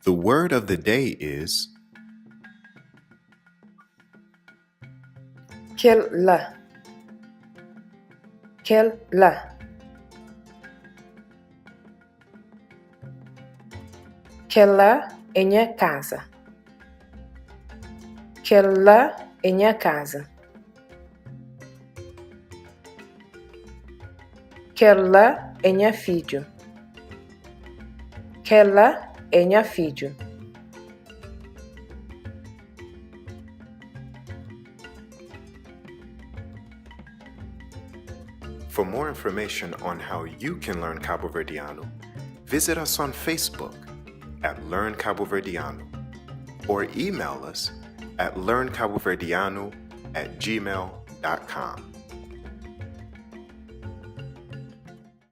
The word of the day is Kel la. Kel la. Kel la é nha kaza. Kel la é nha kaza. Kel la é nha fidju. Kel la é nha fidju. For more information on how you can learn Caboverdiano, visit us on Facebook at Learn Caboverdiano or email us at learncaboverdiano at gmail.com.